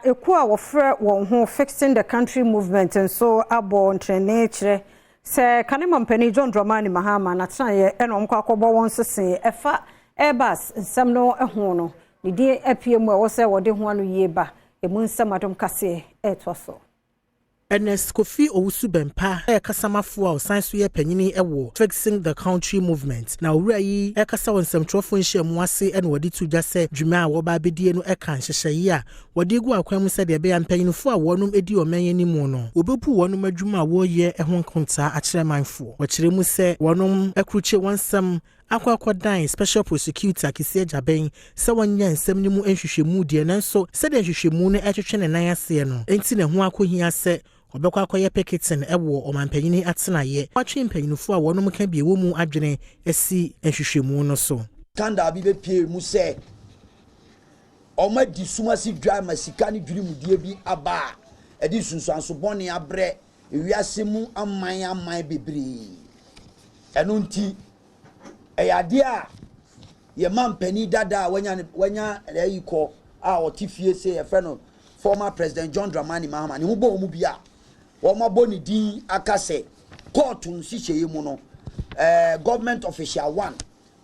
ekuo a wɔfrɛ wɔn ho Fixing the Country Movement nso abɔ ntrɛnee kyerɛ sɛ kane mampanin John Dramani Mahama n'atenaeɛ ɛna wɔn kɔ akɔbɔ wɔn sese ɛfa Airbus nsɛm no ho no ne din apue mu a ɛwɔ sɛ wɔde ho ano yie ba emu nsɛm Adom Kaseɛ ɛretoa so. Ernest Kofi Owusu Bɛmpa yɛ kasamafoɔ a ɔsan so yɛ panyini wɔ Fixing the Country Movement, na owura yi ɛkasa wɔ nsɛmtwerɛfoɔ nhyiamu ase ɛna wɔde to dwa sɛ dwuma a wɔba abɛdie no ɛka nhyehyɛeɛ a wɔde gu akwan mu sɛdeɛ ɛbɛyɛ mpanyinfoɔ a wɔnom di ɔman anim no wɔbɛbu wɔnom adwuma a wɔreyɛ ho nkontaa akyerɛ manfoɔ. Wɔkyerɛ mu sɛ wɔnom akurukye wɔn nsɛm akɔ akɔdan Special Prosecutor Kissi Agyebeng sɛ wɔnyɛ nsɛm no mu nhwehwɛmu deɛ, nanso sɛdeɛ nhwehwɛmu no ɛtwetwe ne nan aseɛ no enti ne ho akɔhia sɛ ɔbɛkɔ akɔyɛ picketing ɛwɔ ɔmanpanyini atenaeɛ, watwe mpanyinfoɔ a wɔnom ka bi ɛwɔ mu adwene asi nhwehwɛmu no so. Scandal bi bɛpie mu sɛ ɔmo adi sum ase dwa ma sika ne dwirimudie bi aba a ɛde nsunsuanso bɔne abrɛ ewiase mu aman aman bebree. Ɛno nti ɛyɛ adeɛ a yɛma mpanin dada a wanya ɛyi kɔ a ɔte fie sɛ yɛfrɛ no former President John Dramani Mahama ne ho bɔ wɔn bi a wɔn abɔ ne din aka sɛ kɔɔto nhyehyɛeɛ mu no, government official one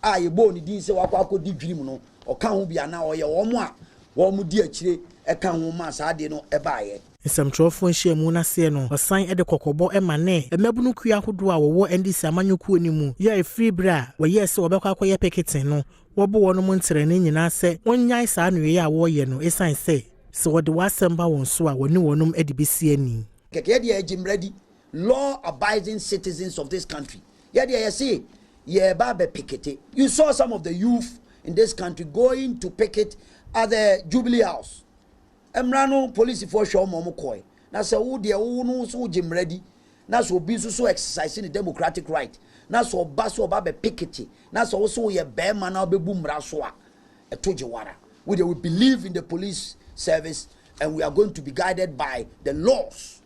a yɛbɔ ne din sɛ wakɔ akɔdi dwirim no, ɔka ho bi anaa ɔyɛ wɔn a wɔn di akyire ɛka ho ma saa adeɛ no ɛbaayɛ. Nsɛmtwerɛfoɔ nhyiamu no aseɛ no, ɔsan de kɔkɔbɔ ma ne mmabunu kuo ahodoɔ a wɔwɔ NDC amanyɔkuo no mu yɛ ɛfiri berɛ a wɔyɛɛ sɛ wɔbɛkɔ akɔyɛ picketing no, wɔbɔ wɔnom ntrɛne nyinaa sɛ wɔnnyae saa nnoeɛ a wɔreyɛ no, ɛsiane sɛ wɔde w'asɛm ba wɔn so a, wɔne wɔnom de bɛsi ani. Kɛkɛ deɛ ɛgye mmara di, law abiding citizens of this country, yɛdeɛ yɛse yɛba abɛ picket. You saw some of the youth in this country going to picket at the Jubilee House. Mmara no, polisifoɔ hwɛ wɔn a wɔn kɔɛ, na sɛ wo deɛ wo no nso wogye mmara di na sɛ obi nso so exercise ne democratic right na sɛ ɔba so ɔba bɛ picket na sɛ wo so woyɛ bɛrima na wobɛbu mmara so a ɛto gye wara. We deɛ, we believe in the police service and we are going to be guided by the laws.